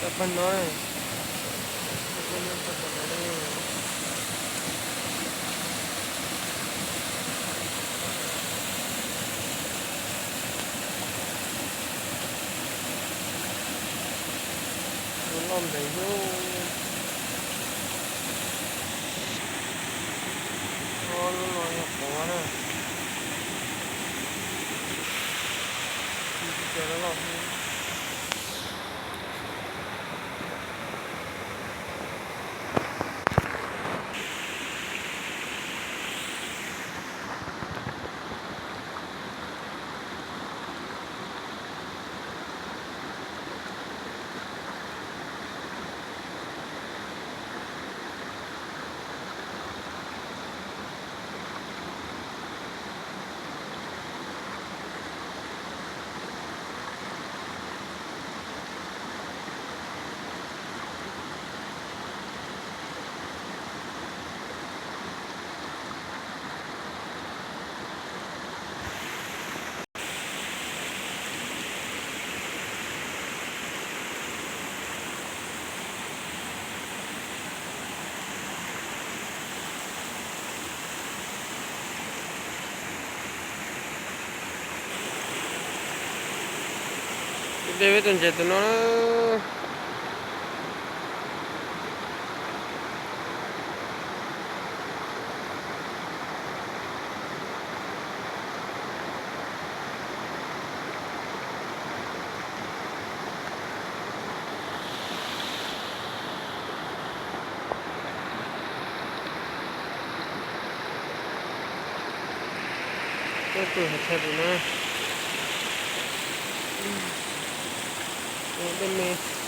Pab no, loj ntev xwb. Lub no yog quav na. Lub no loj. Peb tus ntses tus no na. Peb tus hais tshaj tus na. Dej me.